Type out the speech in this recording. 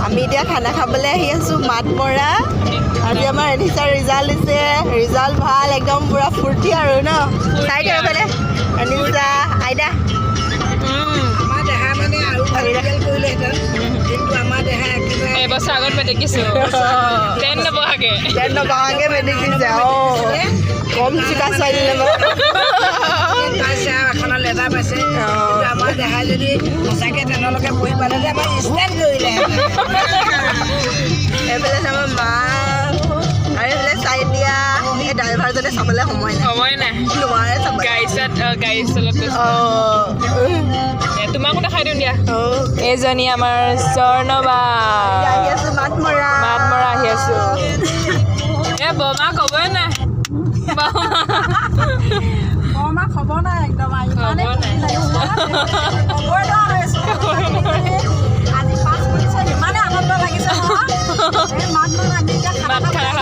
আমি এতিয়া খানা খাবলৈ আহি আছোঁ মাতমৰা। আজি আমাৰ এনিছাৰ ৰিজাল্ট দিছে, ৰিজাল্ট ভাল, একদম পূৰা ফূৰ্তি আৰু ন। চাই দিওঁ এইফালে এনিছা আইতা। আমাৰ দেহা মানে আৰু ভাল ৰিজাল্ট কৰিলেহেঁতেন, কিন্তু আমাৰ দেহা একেবাৰে এবছৰ আগত মেট্ৰিক দিছো, 10 নপঢ়াকে। 10 নপঢ়াকে মেট্ৰিক দিছে। অঁ, কম চোকা ছোৱালী নে বাৰু? পাইছে আৰু এখনত লেটাৰ পাইছে। কিন্তু আমাৰ দেহাই যদি সঁচাকৈ 10লৈকে পঢ়ি পালে, আমাৰ ষ্টেণ্ড কৰিলেহেঁতেন। এইফালে আমাৰ মা আৰু এইফালে চাই দিয়া এই ড্ৰাইভাৰজনে চাবলৈ সময় নাই। সময় নাই। নোৱাৰে চাবলৈ। গাড়ী চলাত, গাড়ী চলত গৈছো। তোমাকো দেখাই দিওঁ দিয়া। এইজনী আমাৰ স্বৰ্ণবা। আহি আছো মাতমৰা। মাতমৰা আহি আছো। এ বৰমা, ক'বই নাই বৰমা। বৰমা, খবৰ নাই একদম আৰু, ইমানেই খবৰ নাই। ফূৰ্তি লাগিছে, ক'বই নোৱাৰা হৈ আছো। আজি পাছ কৰিছে, ইমানেই আনন্দ লাগিছে নহয়। এই মাত মানে আমি এতিয়া মাত খানা খানা।